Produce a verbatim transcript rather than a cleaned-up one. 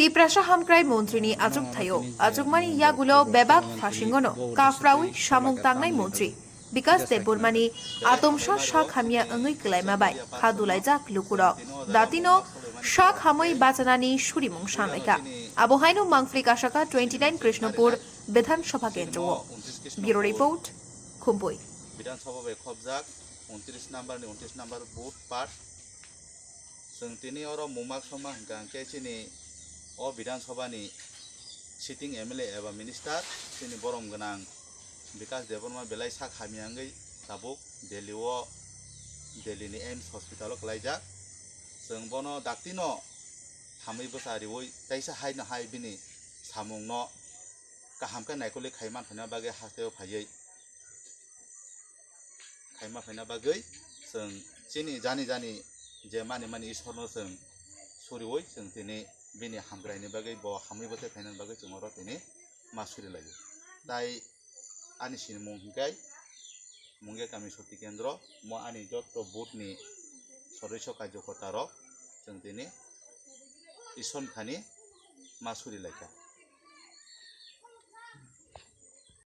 Tiprasa Hamkrai Montrini achukthai-o achukmani yagulo bebak phasingono kaphraui samung tangnai montri Bikas Debbarmani atomsa sak hamya wngwi kwlaima bai kha dulaijak lukurok. Datino sak hamwi bachanani surimung sanlaikha. Abo haino mangphli kasaka twenty nine Krishnapur Bidhan Sabha kendro-o. Bureau Report, Khumpui. Bidhan Sabha bai khobjak untris number ni untris number booth part. Chwng tini oro mungma songma hwnkha hwnkhe chini o Bidhan Sabha ni sitting M L A eba minister chini borom gwnang Bikas Debbarma belai sak hamya wngwi tabuk Delhi o, Delhi ni AIIMS hospital o kwlaijak. Chwng bono daktino hamwi bwsa riwi teisa haino hai bini samungno kaham khe naikolwi khai manphaina bagwi hasteo phaiwi khai manphaina bagwi chwng chini jani jani je mani mani Ishwarno chwng suriwi chwng tini bini hamkraini bagwi bo hamwi bwthai phainani bagwi chwng oro tini ma surilaio. Tai ani sinimung hwnkhe Mungia Kami Shakti Kendro, mo ani jotto booth ni sodosyo karjokorta rok chwng tini Ishwarni thani ma surilaikha.